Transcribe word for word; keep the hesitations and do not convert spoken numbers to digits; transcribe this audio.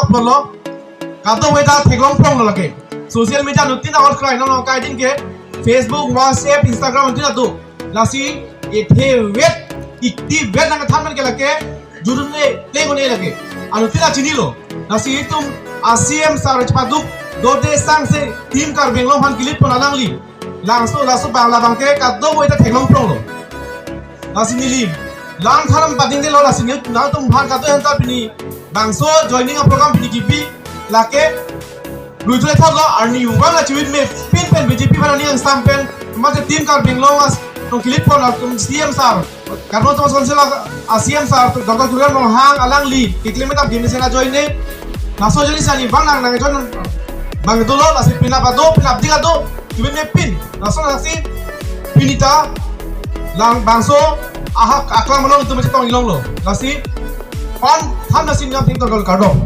Polo, kadokave ta theklong pronglo lake. Social media anuttin ahorkrai, non kai din ke, Facebook, WhatsApp, Instagram anuttin ado. Lasi ephevet, iktivet nangthan man ke lake, jurune, play kone lake. Anuttin ta chinilo. Lasi itum a C M sir chepaduk, dode sangse, Team Karbi Anglong aphan kilit pon alangli. Langso, laso abang labang ke kadokave ta theklong pronglo. Lasi neli, lang tharam pading delo, lasi neli, nangtum aphan kadokave ta pini bangso joining a-program pini kipi, lake, lui thule thotlo, arnivang la chivit mepin pen B J P aphan arni angsam pen, mate Team Karbi Anglong as, tong kilit pon atum C M sir. Karbi Anglong Autonomous Council a C M sir, Doctor Tuliram Ronghang alangli, keklem tap gini sena join ne. Laso join sani bang nang nang join bang dolo, lasi pinap ado, pinap dik ado, kibi mepin. Laso lasi pini ta lang bangso ahak aklam along itum chetong ilonglo. Lasi pan tham lasi niam ting tol kardom.